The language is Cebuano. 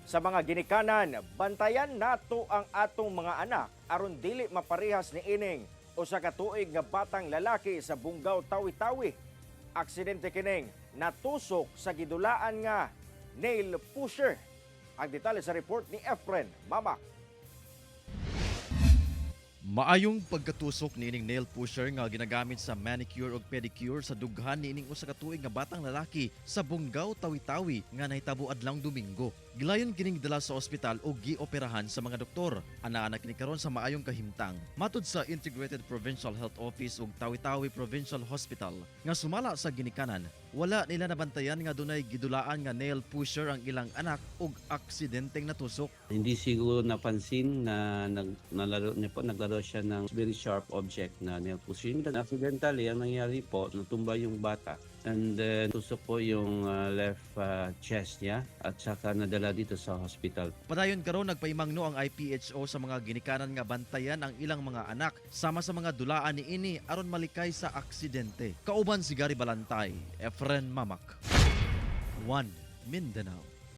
Sa mga ginikanan, bantayan nato ang atong mga anak aron dili maparehas ni ining usa ka tuig nga batang lalaki sa Bongao, Tawi-Tawi. Aksidente kining natusok sa gidulaan nga nail pusher. Ang detalye sa report ni Efren Mamak. Maayong pagkatusok niining nail pusher nga ginagamit sa manicure ug pedicure sa dughan niining usa ka tuig nga batang lalaki sa Bongao, Tawi-Tawi nga nahitabo adlawng Domingo. Gilayon kining dala sa ospital ug gioperahan sa mga doktor. Anaa na kini karon sa maayong kahimtang. Matud sa Integrated Provincial Health Office ug Tawi-Tawi Provincial Hospital nga sumala sa ginikanan, wala nila nabantayan nga dunay gidulaan nga nail pusher ang ilang anak ug aksidenteng natusok. Hindi siguro napansin na nalaro niya po, naglaro siya ng very sharp object na nail pushing. Accidentally, ang nangyari po, natumba yung bata. And then, tusok po yung left chest niya at saka nadala dito sa hospital. Padayon karon nagpaimangno ang IPHO sa mga ginikanan nga bantayan ang ilang mga anak sama sa mga dulaan niini aron malikay sa aksidente. Kauban si Gary Balantay, Efren Mamak. 1 Mindanao.